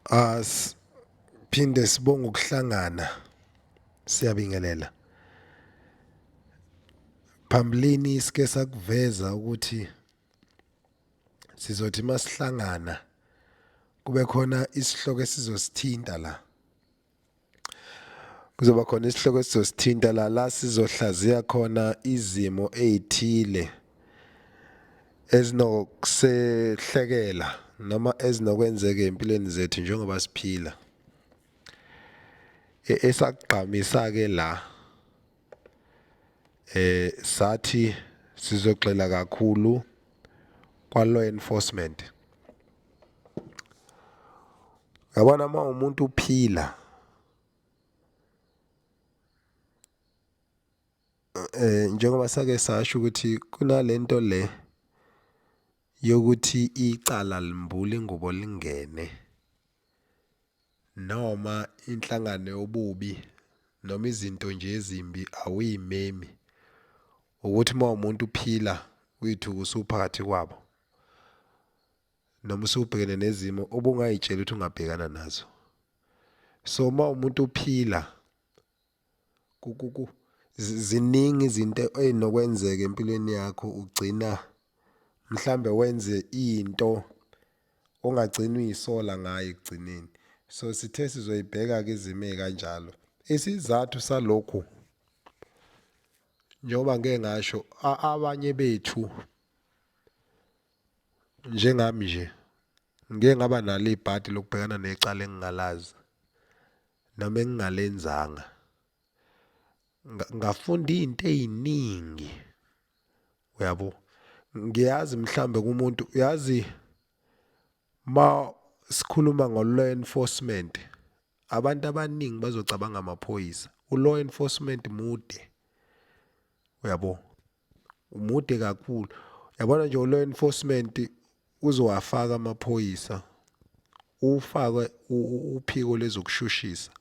Asiphinde sibonge ukuhlangana siyabingelela. Phambilini sike sakuveza ukuthi sizothi masihlangana kube khona isihloko esizosithinta la. Kuzoba khona isihloko esizosithinta la la sizohlaziya khona izimo ezithile ezinokusehlekela noma ezinokwenzeka empilweni zethu njengoba siphila. E, esakugqamisa ke la eh sathi sizogxila kakhulu kwa law enforcement. Yabona uma umuntu uphila eh njengoba sake sasho ukuthi kunalento le yokuthi icala limbula ingubo lingene noma inhlangano yobubi noma izinto nje ezimbi awuyimemi ukuthi uma umuntu uphila uyithuka usuphakathi kwabo noma usubhekene nezimo obungayitshela ukuthi ungabhekana nazo. So uma umuntu uphila ziningi izinto ey'nokwenzeka empilweni yakho ugcina mhlambe wenze into ongagcina uyisola ngayo ekugcineni. So sithe sizoyibheka-ke izimo ey'kanjalo. Isizathu salokhu njengoba ngike ngasho abanye bethu Njengami nje ngike ngaba nalo ibhadi lokubhekana necala engingalazi noma engingalenzanga. Ngafunda iy'nto ey'ningi uyabo. Ngiyazi mhlawumbe kumuntu uyazi ma sikhuluma ngo-law enforcement abantu abaningi bazocabanga amaphoyisa. U-law enforcement mude uyabo. Umude kakhulu. Yabona nje law enforcement uzowafaka amaphoyisa ufake uphiko lezokushushisa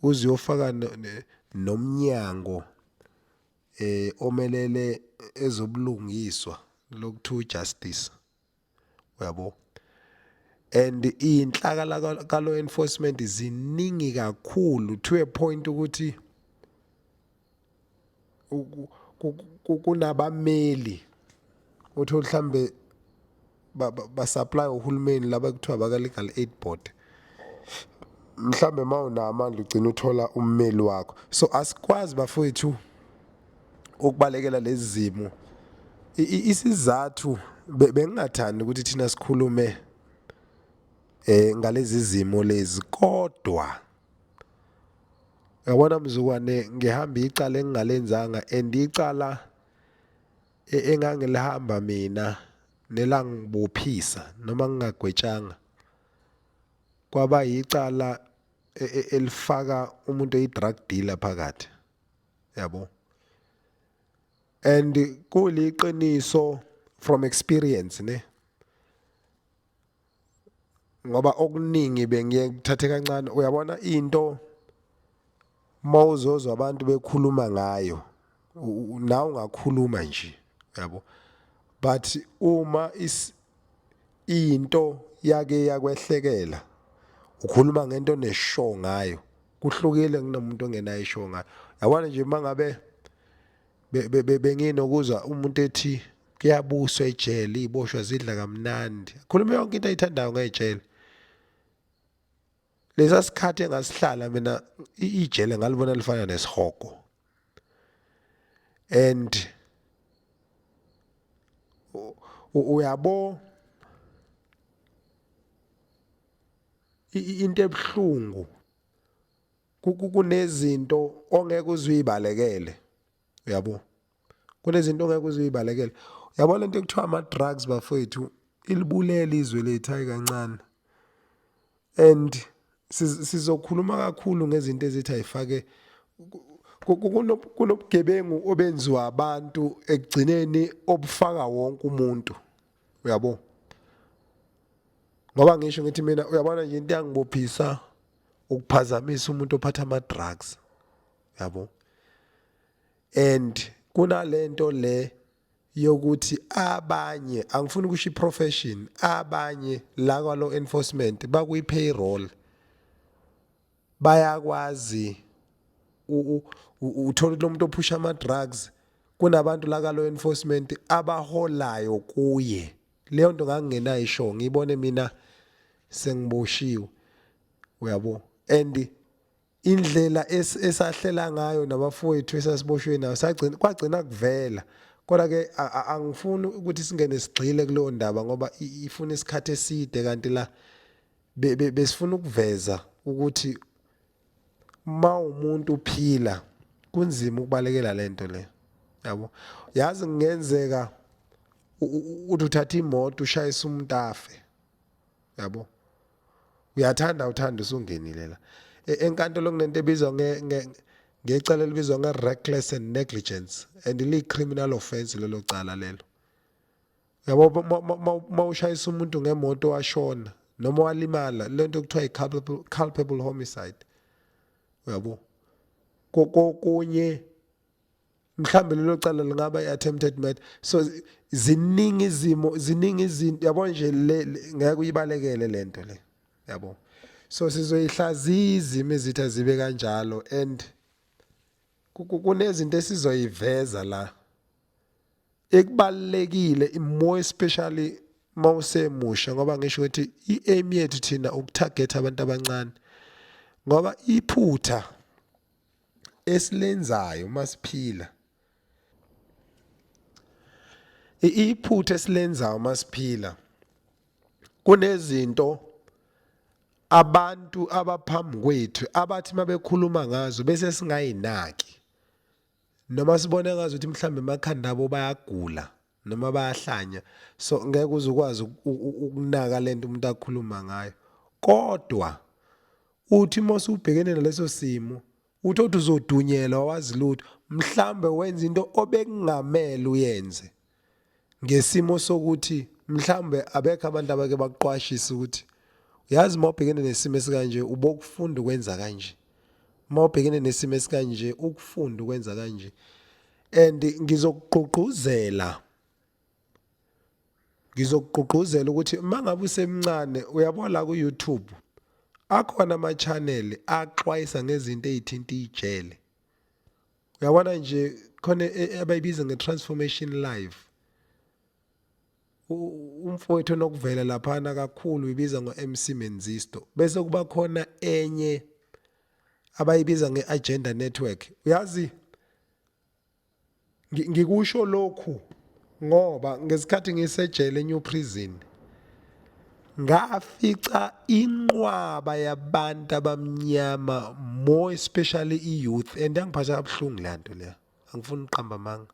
uzuyofaka nomnyango eh omelele ezobulungiswa lokuthiwa justice uyabo and inhlaka ka law enforcement ziningi kakhulu to a point ukuthi kunabameli uthole mhlambe ba-supply uhulumeni laba kuthiwa baka-legal aid board mhlambe uma unamandla ugcina uthola ummeli wakho so asikwazi bafowethu ukubalekela lezi zimo isizathu bengingathandi ukuthi thina sikhulume eh ngalezi zimo lezi kodwa yabona mzukwane ngihamba icala engingalenzanga and icala e, engangilihamba mina nelangibophisa noma ngingagwetshanga kwaba yicala e, e, elifaka umuntu oyi-drug dealer phakathi yabo and kuliqiniso from experience ne ngoba okuningi bengiye kuthathe kancane uyabona into mawuzozwa abantu bekhuluma ngayo nawe ungakhuluma nje yabo but uma is into yake yakwehlekela ukhuluma ngento neshow ngayo kuhlukile kunomuntu ongenayo ishow ngayo yabona nje uma ngabe benginokuzwa umuntu ethi kuyabuswa ejele iziboshwa zidla kamnandi khuluma yonke into ayithandayo ngejele lesa sikhathi engasihlala mina ijele ngalibona lifana nesihogo and uyabo into ebuhlungu kunezinto ongeke uzuyibalekele uyabo kunezinto ongeke uzuyibalekele uyabo lento ekuthiwa ama drugs bafowethu ilibulela izwe lethu hayi kancane and sizokhuluma kakhulu ngezinto ezithi ayifake kunobugebengu obenziwa abantu ekugcineni obufaka wonke umuntu uyabo ngoba ngisho ngithi mina uyabona nje into yangibophisa ukuphazamisa umuntu ophatha ama drugs yabo and kunalento le Yokuthi abanye, angifuni ukusho i-profession, abanye la kwa-law enforcement bakwi-payroll, bayakwazi uthola ukuthi lo muntu ophusha ama-drugs kunabantu la ka-law enforcement abaholayo kuye. Leyo nto ngangingenayo isho, ngiyibone mina sengiboshiwe, uyabo. And indlela esahlela ngayo nabafowethu esasiboshwe nayo, sagcina kwagcina kuvela. Kodwa ke angifuni ukuthi singene sigxile kuleyo ndaba ngoba ifuna isikhathi eside, kanti la besifuna ukuveza ukuthi ma umuntu uphila kunzima ukubalekela lento le, yabo. Yazi kungenzeka uthi uthatha imoto ushayisa umuntu afe, yabo. Uyathanda uthanda usungenile la enkantolo. Kunento ebizwa ngecala elibizwa nge-reckless and negligence, and liyi-criminal offense lelo cala lelo, yabo. Ma ushayisa umuntu ngemoto washona noma walimala, lento kuthiwa i-culpable homicide, uyabo. Kokunye mhlambe lelo cala lingaba i-attempted murder. So ziningi izimo, ziningi izinto, yabo nje. Le ngeke uyibalekele lento le, yabo. So sizoyihlaziya izimo ezithi zibe kanjalo, and kunezinto esizoyiveza la ekubalekile, more especially mawusemusha, ngoba ngisho ukuthi i-aim yethu thina ukutarget abantu abancane, ngoba iphutha esilenzayo masiphila, iphutha esilenzayo masiphila, kunezinto abantu abaphambi kwethu abathi mabekhuluma ngazo bese singayinaki, noma sibone ngazi ukuthi mhlambe emakhanda abo bayagula noma bayahlanya. So ngeke uze ukwazi ukunaka lento umuntu akhuluma ngayo, kodwa uthi mose ubhekene naleso simo, uthi uzodunyelwa, wazi lutho, mhlambe wenza into obekungamele uyenze ngesimo sokuthi mhlambe abekho abantu abake bakuqwashisa ukuthi uyazi uma ubhekene nesimo esikanje ubokufunda ukwenza kanje, uma ubhekene nesimo esikanje ukufunda ukwenza kanje. And ngizokugqugquzela ukuthi mangabe usemncane, uyabona la ku YouTube akhona ama channel axwayisa ngezinto ezithinta ijele, uyabona nje. Khona abayibiza nge-Transformation Live, umfowethu onokuvela laphana kakhulu uyibiza ngo-MC Menzisto. Bese kuba khona enye abayibiza nge-Agenda Network. Uyazi, ngikusho lokhu ngoba ngesikhathi ngisejele eNew Prison ngafica inqwaba yabantu abamnyama, more especially i-youth, and yangiphatha kabuhlungu le nto leya. Angifuni ukuqamba amanga,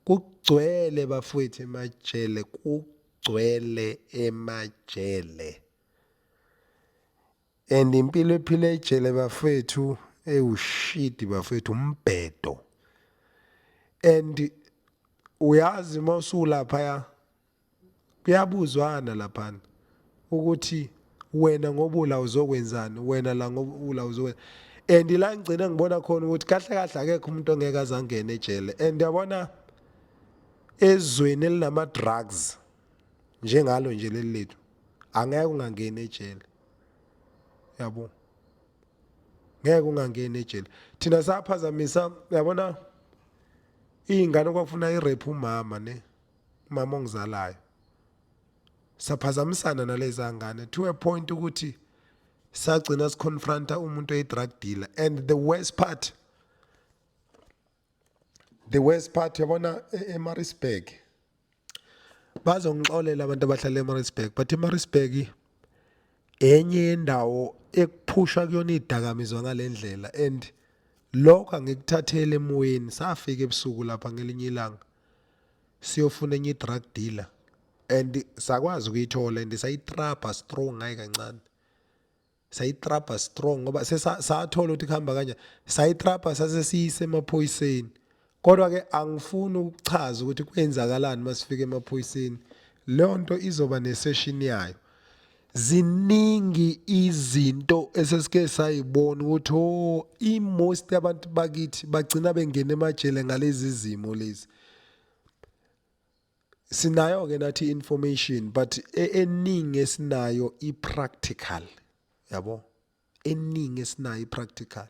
kugcwele bafowethu emajele, kugcwele emajele. And impilo ephila ejele bafethu ewushidi bafethu, umbhedo. And uyazi uma usulaphaya kuyabuzwana laphana ukuthi wena ngoba ula uzokwenzani, wena la ngoba ula uzokwenza. And la ngigcina ngibona khona ukuthi kahle kahle akekho umuntu ongeke aze angene ejele. And yabona ezweni elinama drugs njengalo nje leli lethu, angeke ungangeni ejele, yabo, ngeke ungangeni ejele. Thina saphazamisa, yabona, iy'ngane kwakufuna i-rape umama, ne umama ongizalayo. Saphazamisana naleza ngane to a point ukuthi sagcina siconfronta umuntu oyi-drug dealer. And the worst part, yabona eMaritzburg, bazongixolela abantu abahlala eMaritzburg, but eMaritzburg enye yendawo ekuphushwa kuyona idakamizwa ngalendlela, and lokho angikuthathele emoyeni. Safika ebusuku lapha ngelinye ilanga siyofuna enye i-drug dealer, and sakwazi ukuyithola, and sayitrapa strong, hayi kancane, sayitrapa strong, ngoba sathola ukuthi kuhamba kanjani. Sayitrapa sase siyise emaphoyiseni. Kodwa ke angifuni ukuchaza ukuthi kwenzakalani masifika emaphoyiseni, leyo nto izoba nesession yayo. Ziningi izinto esesike sayibona ukuthi oh, i-most yabantu bakithi bagcina bengena emajele ngalezi zimo lezi. Sinayo ke nathi information but eningi esinayo i practical yabo, eningi esinayo i practical.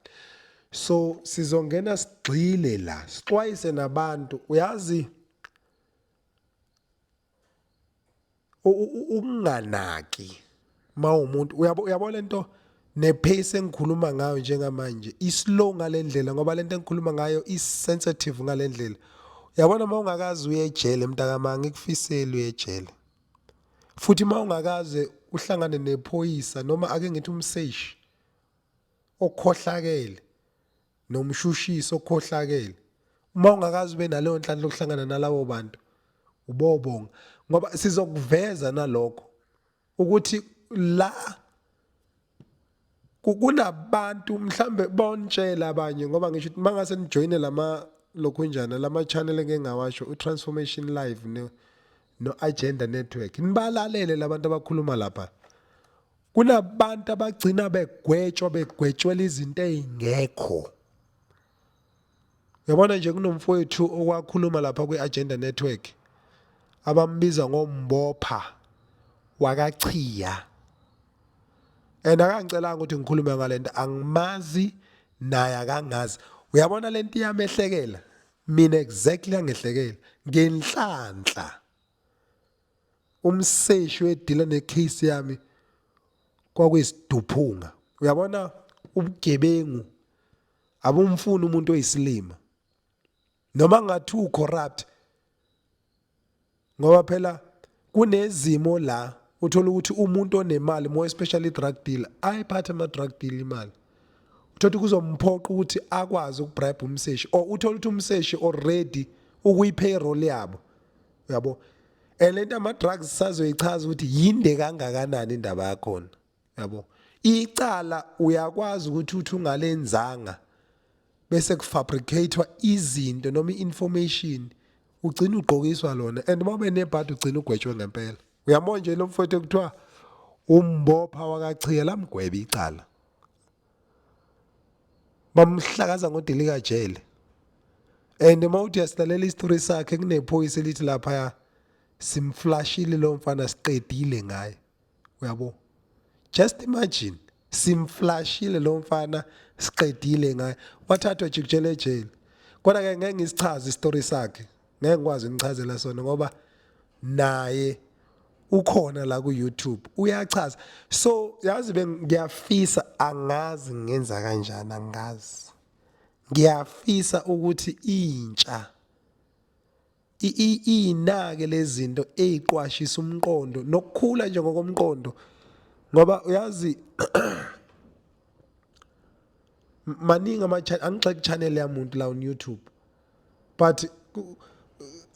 So sizongena sigxile la, sixwayise nabantu. Uyazi ukunganaki mawumuntu, uyabo, uyabo lento nepace engikhuluma ngayo njengamanje islow ngalendlela, ngoba lento engikhuluma ngayo is sensitive ngalendlela. Uyabona uma ungakaze uye ejele mntakama, ngikufiseli uye ejele. Futhi uma ungakaze uhlangane nephoyisa noma ake ngithi umseshi okhohlakele nomshushisi okhohlakele, uma ungakaze ube naleyo nhlanhla yokuhlangana nalabo bantu, ubobonga, ngoba sizokuveza nalokho ukuthi la kunabantu mhlambe bontshela abanye, ngoba ngisho ukuthi mangase nijoyine lama lokhunjana lama channel engeke ngawasho, uTransformation Live no no Agenda Network, nibalalele labantu abakhuluma lapha. Kunabantu abagcina begwetshwa, begwetshwela izinto ezingekho. Uyabona nje kunomfowethu okwakhuluma lapha kwi-Agenda Network abambiza ngombopha wakaChiya. And akangicelanga ukuthi ngikhulume ngalento, angimazi naye akangazi. Uyabona lento iyamehlekela mina exactly, yangehlekela ngenhlanhla. Umseshi wedila necase yami kwakuyisiduphunga. Uyabona ubugebengu abumfuni umuntu oyisilima noma ngathi ucorrupt, ngoba phela kunezimo la uthola ukuthi umuntu onemali, more especially drug dealer, ayiphathe ama drug deal imali, uthola ukuthi kuzomphoqa ukuthi akwazi ukubribe umseshi, or uthola ukuthi umseshi already ukuyi payroll yabo, uyabo. And lento ama drugs sazoyichaza ukuthi yinde kangakanani indaba yakhona, yabo. Icala uyakwazi ukuthi uthi ungalenzanga bese kufabricatewa izinto noma i-information, ugcina ugqokiswa lona, and uma ube nebhadi ugcina ugwetshwe ngempela. Uyabona nje lo mfowethu ekuthiwa umbopha wakaChiya, lamgweba icala, bamhlakaza ngodilika jele. And uma uthi uyasilalela isitori sakhe, kunephoyisa elithi laphaya simflashile lo mfana, siqedile ngaye, uyabo. Just imagine, simflashile lo mfana, siqedile ngaye, wathathwa jikujele ejele. Kodwa ke ngeke ngisichaze isitori sakhe, ngeke ngikwazi ukuchazela sona ngoba naye ukhona la ku YouTube uyachaza. So yazi bengiyafisa, angazi ngenza kanjani, angazi, ngiyafisa ukuthi intsha iyinake lezinto eziqwashisa umqondo nokukhula nje ngokomqondo, ngoba uyazi maningi ama angigxeki channel yamuntu la on YouTube, but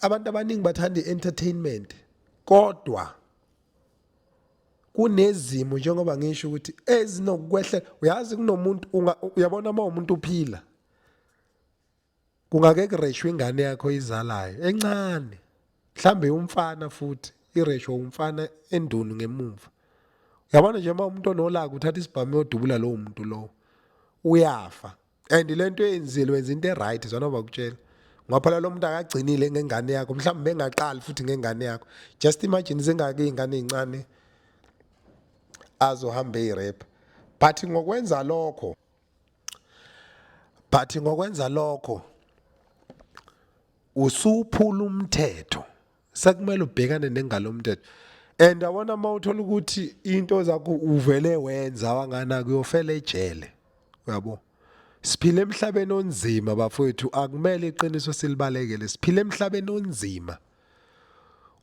abantu abaningi bathanda i-entertainment, kodwa kunezimo njengoba ngisho ukuthi ezinokwehlela. Uyazi kunomuntu, uyabona uma umuntu uphila kungake kureshwe ingane yakho izalayo encane, mhlambe umfana, futhi ireshwe umfana endunu ngemumva. Uyabona nje uma umuntu onolaka uthatha isibhamu uyodubula lowo muntu lowo, uyafa. And lento eyenzile, wenza into eright zona bakutshela, ngoba phela lo muntu akagcinile ngengane yakho, mhlawumbe bengaqali futhi ngengane yakho. Just imagine zingaki izingane ezincane azohamba eyirape. But ngokwenza lokho usuphula umthetho, sekumele ubhekane nengalo yomthetho. And yabona uma uthola ukuthi into zakho uvele wenza wangana, kuyofela ejele, uyabo. Siphila emhlabeni onzima bafowethu, akumele iqiniso silibalekele. Siphila emhlabeni onzima,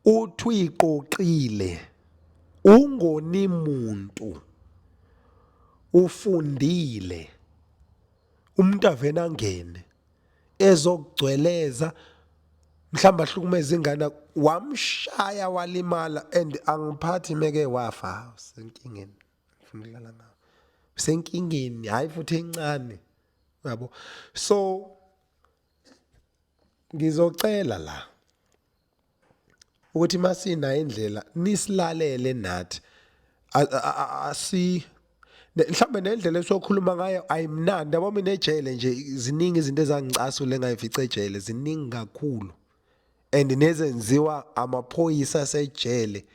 uthi uyiqoqile ungoni muntu, ufundile umuntu avena angene ezokugcweleza, mhlawumbe ahlukumeza ingane, wamshaya walimala, and angiphathi meke wafa, usenkingeni. Ngifuna ukulala ngawo, usenkingeni, hayi futhi encane, uyabo. So ngizocela la ukuthi masinayo indlela nisilalele nathi, asi mhlawumbe nendlela esokhuluma ngayo ayimnandi, yabo. Mina ejele nje ziningi izinto ezangicasula engayifica ejele, ziningi kakhulu. And nezenziwa amaphoyisa asejele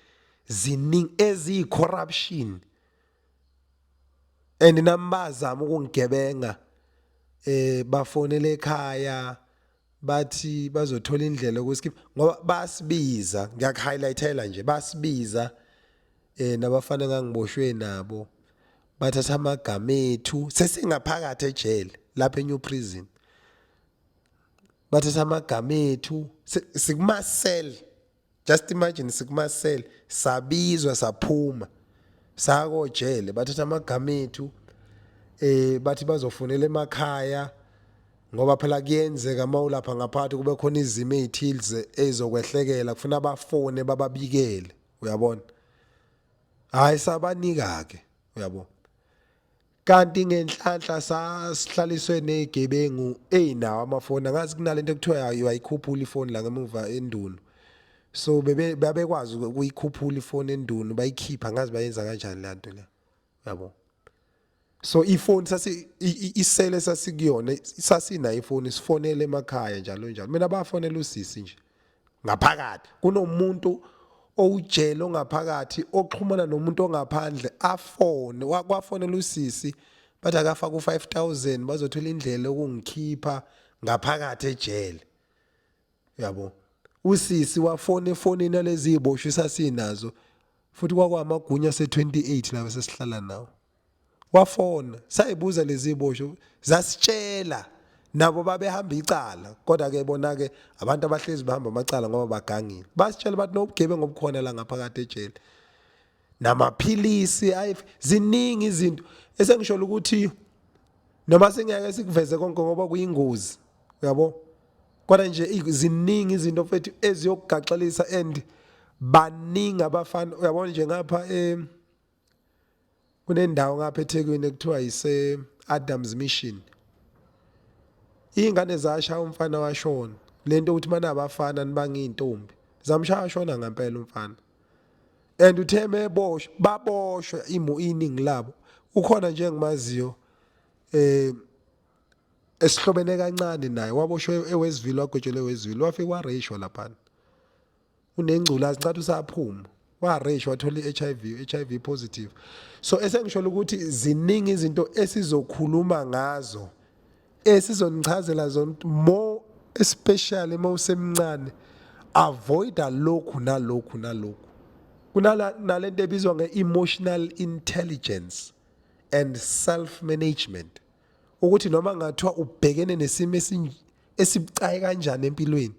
ziningi eziyi-corruption and nami bazama ukungigebenga bafonele ekhaya bathi bazothola indlela yokusikhipha ngoba basibiza ngiyakuhighlightela nje basibiza nabafana engangiboshwe nabo bathatha amagama ethu sesingaphakathi ejele lapha eNew Prison bathatha amagama ethu sikuma cell. Just imagine, sikuma cell, sabizwa, saphuma sakojele, bathatha amagama ethu, bathi bazofonela emakhaya ngoba phela kuyenzeka mawulapha ngaphakathi kube khona izimo ezithize ezokwehlekela, kufuna bafone bababikele, uyabona. Hayi, sabanika ke, uyabo. Kanti ngenhlanhla sasihlaliswe nezigebengu ezinawo amafoni, angazi kunalento ekuthiwa uyayikhuphula ifoni la ngemuva endunu, so bebe babekwazi ukuyikhuphula ifoni endunu bayikhipha, angazi bayenza kanjani le nto le, yabo. So ifoni sasi isele sasikuyona sasinayo ifoni, sifonele emakhaya njalo njalo. Mina bafonela usisi nje ngaphakathi, kunomuntu owujele ongaphakathi oxhumana nomuntu ongaphandle, afone kwafonela usisi bathi akafaka u5000 bazothola indlela yokungikhipha ngaphakathi ejele, yabo. Usisi wafona efonini nalezi ziboshwe sasinazo futhi kwakwamagunya se28 laba sesihlala nawo. Wafona, sayibuza lezi ziboshwe, zasitshela nabo babehamba icala, kodwa ke bona ke abantu abahlezi bahamba amacala ngoba bagangile. Basitshela bathi nobugebengu obukhona la ngaphakathi ejele namaphilisi ayi ziningi izinto esengisho ukuthi noma singeke sikuveze konke ngoba kuyingozi, uyabo. Kodwa nje ziningi izinto mfethu eziyokugaxelisa and baningi abafana, uyabona nje ngapha kunendawo ngapha eThekwini ekuthiwa yise Adams Mission, ingane zashaya umfana washona. Lento ukuthi mana abafana nibanga intombi, zamshaya washona ngempela umfana. And uthe meboshwa, baboshwa imu iningi labo. Ukhona nje engimaziyo esihlobene kancane naye, waboshwa eWestville, wagwetshelwa eWestville, wafika wareyishwa laphana, unengculazi ncathi usaphuma, wareyishwa wathola i-HIV, HIV positive. So esengisho ukuthi ziningi izinto esizokhuluma ngazo esizonichazela zona, more especially uma usemncane, avoida lokhu nalokhu nalokhu. Kunala nalento ebizwa nge-emotional intelligence and self management, ukuthi noma ngathiwa ubhekene nesimo esibucayi kanjani empilweni,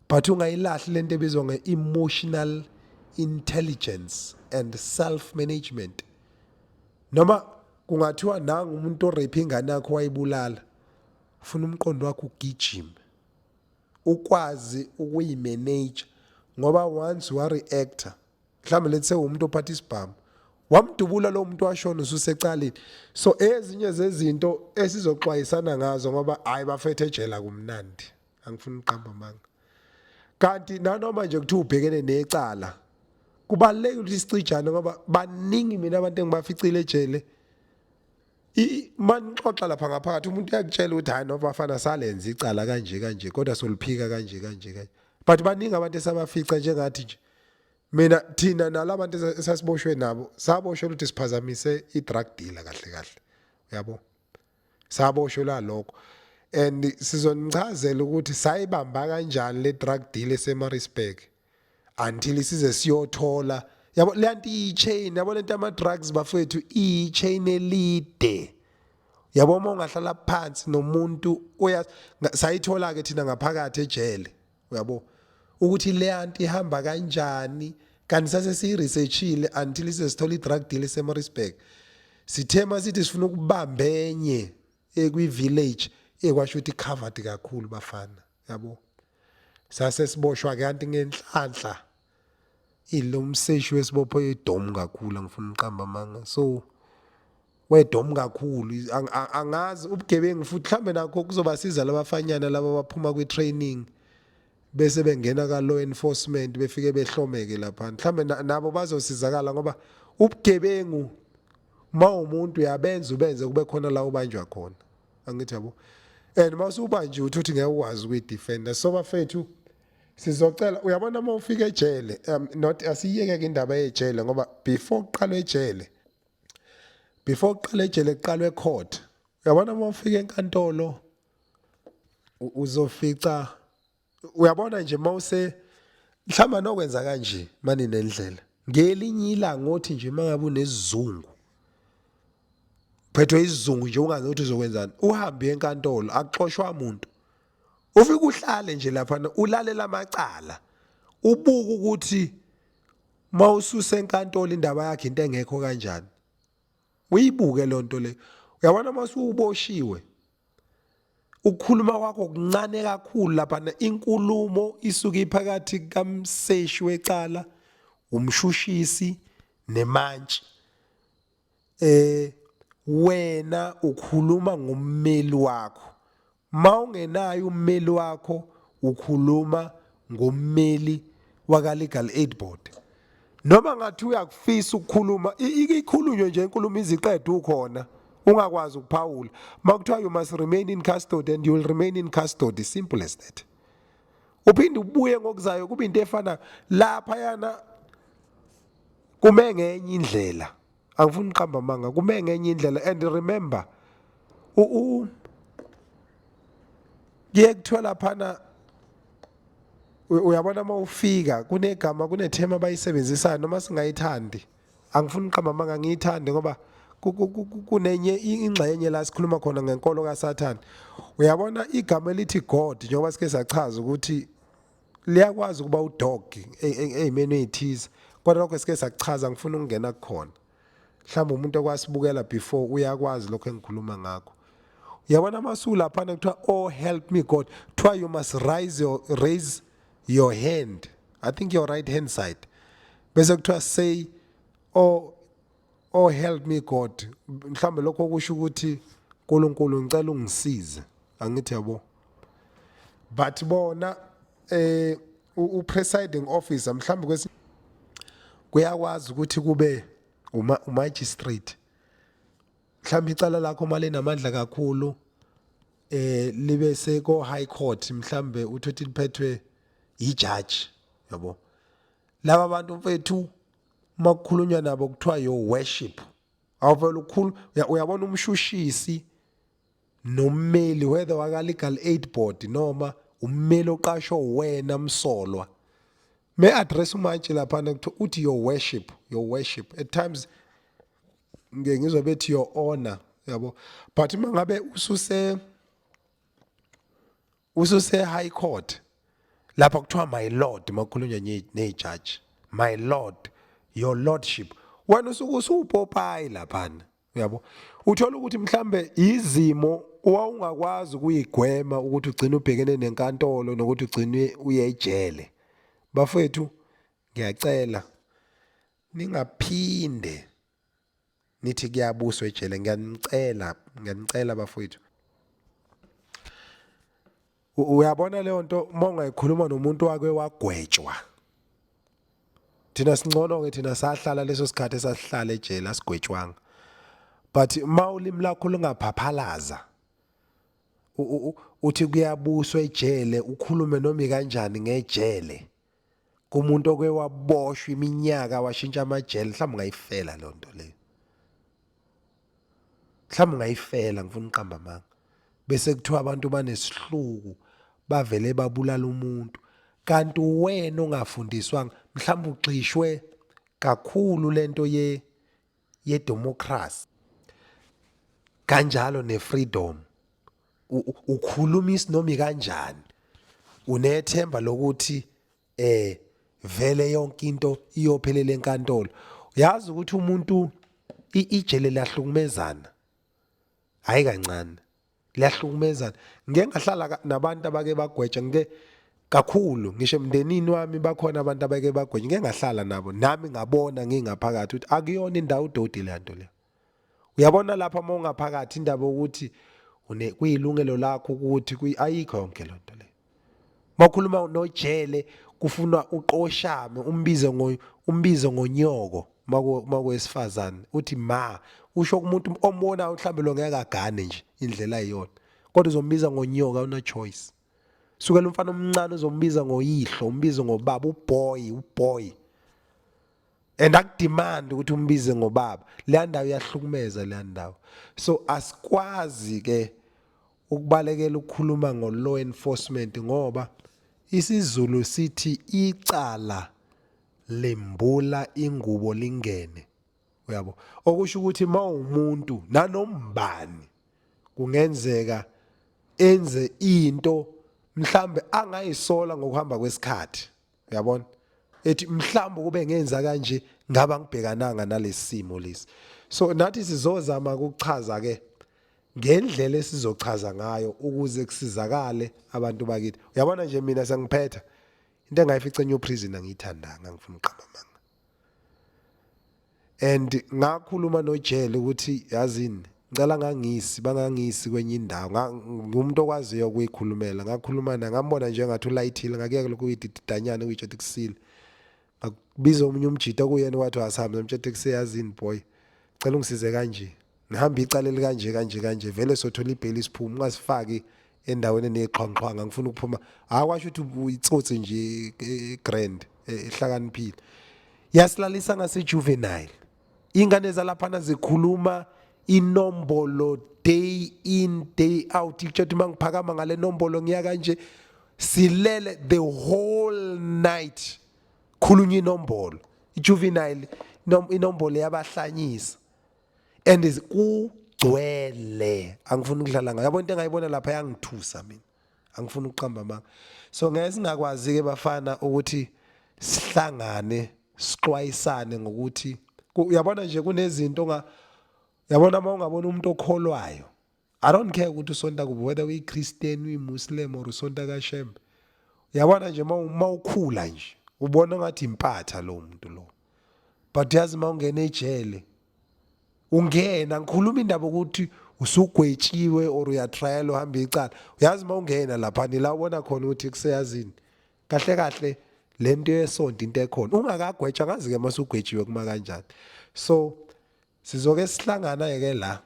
but ungayilahli lento ebizwa nge-emotional intelligence and self management. Noma kungathiwa nanga umuntu orape ingane yakho wayibulala, ufuna umqondo wakho ugijime, ukwazi ukuyimanage, ngoba once wa reactor, mhlawumbe let's say umuntu ophatha isibhamu wamdubula lo muntu washona, ususecaleni. So ezinye zezinto esizoxwayisana ngazo, ngoba hayi bafethu, ejela kumnandi, angifuni uqamba amanga. Kanti nanoma nje kuthiwa ubhekene necala, kubalulekile ukuthi sicijane, ngoba baningi mina abantu engibaficile ejele. Manixoxa lapha ngaphakathi, umuntu uyakutshela ukuthi hayi noma bafana salenza icala kanje kanje, kodwa soliphika kanje kanje kanje. But baningi abantu esabafica njengathi nje mina, thina nalabantu esasiboshwe nabo, saboshwe ukuthi siphazamise i-drug dealer kahle kahle, uyabo. Saboshelwa lokho and sizonichazela ukuthi sayibamba kanjani le drug deal eseMaritzburg until size siyothola, yabo. Le nto iyi-chain, yabo, lento ama drugs bafethu iyi-chain elide, yabo. Uma ungahlala phansi nomuntu oya sayithola ke thina ngaphakathi ejele, uyabo, ukuthi le anti ihamba kanjani, kanti sase siyiresearchile until sesithola i-drug deal eseMaritzburg. Sithe masithi sifuna ukubamba enye ekwi-village, ekwasho ukuthi covered kakhulu bafana, yabo. Sase siboshwa ke, kanti ngenhlanhla ilo mseshi wesibopho edomu kakhulu, angifuni uqamba amanga. So wedomu kakhulu, angazi ubugebengu futhi mhlambe nakho kuzobasiza labafanyana laba abaphuma kwi-training bese bengena ka law enforcement, befike behlomeke lapha, mhlambe nabo bazosizakala, ngoba ubugebengu uma umuntu uyabenza ubenze kube khona la ubanjwa khona, angithi yabo. And masubanjiwe uthi ngeke ukwazi ukuyidefenda. So bafethu, Sizocela, uyabona, uma ufika ejele, not asiyeke ke indaba yejele, ngoba before kuqalwe ejele, before kuqale ejele kuqalwe court. Uyabona, uma ufika enkantolo uzofica, uyabona nje, mawuse mhlawumbe nokwenza kanje mani nendlela ngelinye ilanga, othi nje mangabe unesizungu, phethwe isizungu nje, ungazi ukuthi uzokwenzani, uhambe enkantolo, akuxoshwa umuntu. Ufike uhlale nje lapha, ulalela amacala, ubuka ukuthi mawususenkantolo indaba yakhe into engekho kanjani, uyibuke lonto le. Uyabona, masuuboshiwe, ukukhuluma kwakho kuncane kakhulu lapha. Inkulumo isuke iphakathi kamseshi wecala, umshushisi nemantshi. Wena ukhuluma ngommeli wakho. Mawungenayo ummeli wakho, ukhuluma ngommeli waka Legal Aid Board. Noma ngathi uyakufisa ukukhuluma, ikhulunywe nje inkulumo iziqede ukhona, ungakwazi ukuphawula. Makuthiwa you must remain in custody and you will remain in custody, simple as that. Uphinde ubuye ngokuzayo, kube into efana lapha yana. Kume ngenye indlela, angifuni uqamba amanga, kume ngenye indlela. And remember, u kuye kuthiwa laphana, uyabona, uma ufika kunegama, kunethema abayisebenzisayo, noma singayithandi. Angifuni uqamba amanga, ngiyithande ngoba kunenye ingxenye la sikhuluma khona ngenkolo kaSathane. Uyabona, igama elithi God, njengoba sike sachaza ukuthi liyakwazi ukuba udog eyimeni eyithize, kodwa lokho sike sakuchaza, ngifuna ukungena kukhona. Mhlawumbe umuntu okwasibukela before uyakwazi lokho engikhuluma ngakho. Uyabona, masuku laphana kuthiwa, "Oh, help me, God," kuthiwa you must raise your hand, I think your right hand side, bese kuthiwa say, Oh, help me, God." Mhlawumbe lokho kusho ukuthi, "uNkulunkulu, ngicela ungisize," angithi yabo? But bona u presiding officer, mhlawumbe kwesi kuyakwazi ukuthi kube uma magistrate, mhlawumbe icala lakho mali namandla kakhulu, libe seko high court, mhlambe uthothi liphethwe ijaji, yabo? Laba bantu, mfethu, makukhulunywa nabo kuthiwa "Your Worship." Awuvela ukukhulu, uyabona, umshushisi nommeli, whether waka Legal Aid Board noma ummeli oqashwe wena msolwa, me address umantshi lapha, kuthiwa uthi "Your Worship, Your Worship." At times ngeke ngizwe bethi "Your Honor," yabo? But mangabe ususe high court lapha, kuthiwa "My Lord." Makhulunywa nejudge, "My Lord," "Your Lordship." Wena usuke usupopayi laphana, uyabo? Uthola ukuthi mhlambe izimo owawungakwazi ukuyigwema ukuthi ugcine ubhekene nenkantolo nokuthi ugcine uye ejele. Bafethu, ngiyacela ningaphinde nithi kuyabuswa ejele. Ngiyanicela, ngiyanicela, bafowethu. Uyabona leyo nto, uma ungayikhuluma nomuntu wake wagwetshwa. Thina singcono ke, thina sahlala leso sikhathi esasihlala ejele, asigwetshwanga. But uma ulimi lakho lungaphaphalaza, uthi kuyabuswa ejele, ukhulume noma kanjani ngejele kumuntu oke waboshwa iminyaka, washintsha amajele, mhlawumbe ungayifela leyo nto leyo, mhlawumbe ungayifela. Ngifuna uqamba amanga, bese kuthiwa abantu banesihluku, bavele babulala umuntu, kanti wena ongafundiswanga, mhlawumbe ugxishwe kakhulu lento ye democracy kanjalo ne freedom, ukhuluma isinomi kanjani, unethemba lokuthi vele yonke into iyophelela enkantolo. Yazi ukuthi umuntu ijele lahlukumezana, hayi kancane, liyahlukumezana. Ngike ngahlala nabantu abake bagwetsha, ngike kakhulu, ngisho emndenini wami bakhona abantu abake bagwetsha. Ngike ngahlala nabo nami, ngabona ngingaphakathi ukuthi akuyona indawo udoti le nto le. Uyabona lapha, uma ungaphakathi, indaba yokuthi une kuyilungelo lakho ukuthi ayikho yonke lonto le. Mawukhuluma nojele kufunwa uqoshame, umbize ngonyoko, makwesifazane uthi ma, usho kumuntu ombonayo mhlambe lo ngeke agane nje indlela ayiyona, kodwa uzombiza ngonyoko, awuna choice. Sukela umfana omncane uzombiza ngoyihlo, umbize ngobaba, uboy, uboy. And akudemand ukuthi umbize ngobaba. Leya ndawo iyahlukumeza leya ndawo. So asikwazi ke ukubalekela ukukhuluma ngo law enforcement ngoba isiZulu sithi icala lembula ingubo lingene. Uyabo? Okusho ukuthi mawumuntu nanombani kungenzeka enze into mhlambe angayisola ngokuhamba kwesikhathi uyabona ethi mhlambe kube ngenza kanje ngaba ngibhekananga nalesimo lesi. So nathi sizozama ukuchaza ke ngendlela esizochaza ngayo ukuze kusizakale abantu bakithi. Uyabona nje mina sengiphetha into engayifica eNew Prison angiyithandanga, ngifuna uqamba amanga. And ngakhuluma nojele ukuthi yazini ngicela ngangisi bangangisi kwenye indawo, ngumuntu okwaziyo ukuyikhulumela. Ngakhuluma naye ngambona nje ngathi ulayithile, ngakuyeka lokhu kuyidididanyana kuyitsho kusile. Ngakubiza omunye umjita okuyena wathi asahambe, ngamtshela kuseyazini boy, cela ungisize kanje, ngihamba icala elikanje kanje kanje, vele sothola ibheli siphume, ungasifaki endaweni enexhwanxhwanga, ngifuna ukuphuma. Hayi, kwasho ukuthi itsotsi nje grand ehlakaniphile. Yasilalisa ngase juvenile, ingane zalaphana zikhuluma inombolo day in day out, itsho ukuthi mangiphakama ngale nombolo ngiya kanje, silele the whole night khulunywa inombolo. Ijuvenile inombolo yabahlanyisa and kugcwele, angifuni ukudlala ngayo. Yabo into engayibona lapha yangithusa mina, angifuni ukuqamba amanga. So ngeke singakwazi ke bafana ukuthi sihlangane sixwayisane ngokuthi uyabona nje kunezinto onga uyabona uma ungabona umuntu okholwayo, I don't care ukuthi usonta kuphi, whether uyi-Christian, uyi-Muslim or usonta kaShembe, uyabona nje uma ukhula nje ubona ngathi impatha lo muntu lo, but yazi uma ungena ejele, ungena ngikhuluma indaba ukuthi usugwetshiwe or uyatrial, uhamba icala, uyazi uma ungena lapha nila ubona khona ukuthi kuseyazini kahle kahle lento yesonto into ekhona ungakagwetshwa, ngazi ke masugwetshiwe kuma kanjani. So sizoke sihlangana ke la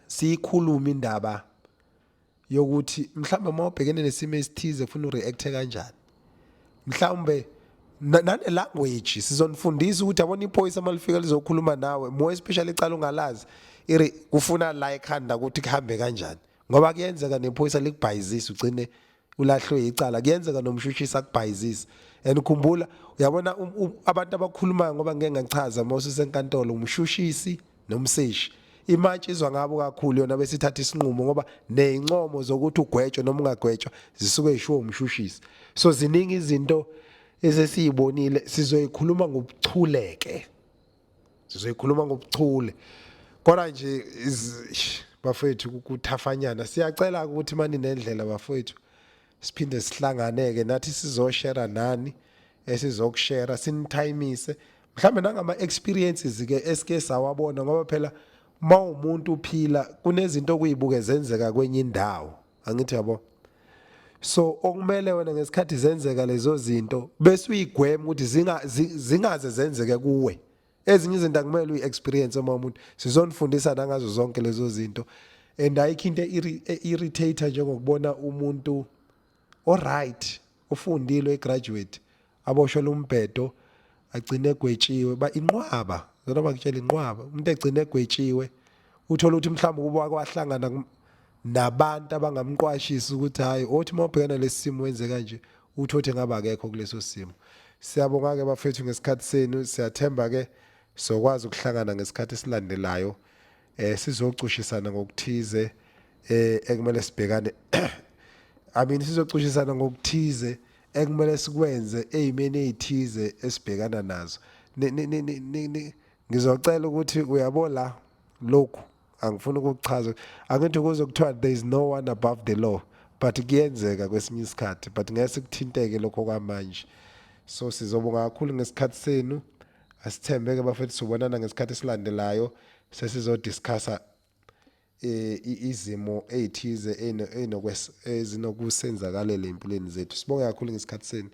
siyikhuluma indaba yokuthi mhlawumbe uma ubhekene nesimo esithize kufuna ureact kanjani, mhlawumbe nane language sizonifundisa ukuthi yabona iphoyisa malifika lizokhuluma nawe, more especially icala ungalazi, iri kufuna la ekhanda ukuthi kuhambe kanjani, ngoba kuyenzeka nephoyisa likubhayizise ugcine ulahlwe icala, kuyenzeka nomshushisi akubhayizise. And khumbula, uyabona abantu abakhulumayo, ngoba ngeke ngachaza uma ususenkantolo, umshushisi nomseshi, imantshi izwa ngabo kakhulu yona bese ithatha isinqumo, ngoba nezincomo zokuthi ugwetshwe noma ungagwetshwa zisuke zishiwo umshushisi. So ziningi izinto esesiyibonile, sizoyikhuluma ngobuchuleke, sizoyikhuluma ngobuchule, kodwa nje bafowethu kuthafanyana. Siyacela ukuthi mani nendlela bafowethu siphinde sihlanganeke nathi sizoshare nani esizokushare, sinithayimise mhlambe nangama experiences ke esike sawabona, ngoba phela mawumuntu uphila kunezinto okuyibuke zenzeka kwenye indawo, angithi yabo? So okumele wena ngesikhathi zenzeka lezo zinto bese uyigwema ukuthi zingaze zenzeke kuwe. Ezinye izinto akumele uyi-experience uma umuntu. Sizonifundisa nangazo zonke lezo zinto. And ayikho into e-irritate njengokubona umuntu oright, ufundile, oyigraduate, aboshwe umbhedo agcine egwetshiwe, ba inqwaba zona bakutshela inqwaba, umuntu egcine egwetshiwe, uthola ukuthi mhlawumbe kuba kwahlangana nabantu abangamqwashisa ukuthi hayi, othi uma ubhekana lesi simo wenze kanje, uthothe ngabe akekho kuleso simo. Siyabonga ke bafethu ngesikhathi senu, siyathemba ke sokwazi ukuhlangana ngesikhathi esilandelayo sizocushisana ngokuthize ekumele sibhekane, I mean sizocushisana ngokuthize ekumele sikwenze ezimeni ezithize esibhekana nazo. Ngizocela ukuthi uyabo la lokhu angifuni ukukuchaza, angithi kuze kuthiwa there is no one above the law, but kuyenzeka kwesinye isikhathi, but ngeke sikuthinteke lokho kwamanje. So sizobonga kakhulu ngesikhathi senu, asithembeke bafethu, sobonana ngesikhathi esilandelayo sesizodiscussa izimo ezithize ezinokusenzakalela empilweni zethu. Sibonge kakhulu ngesikhathi senu.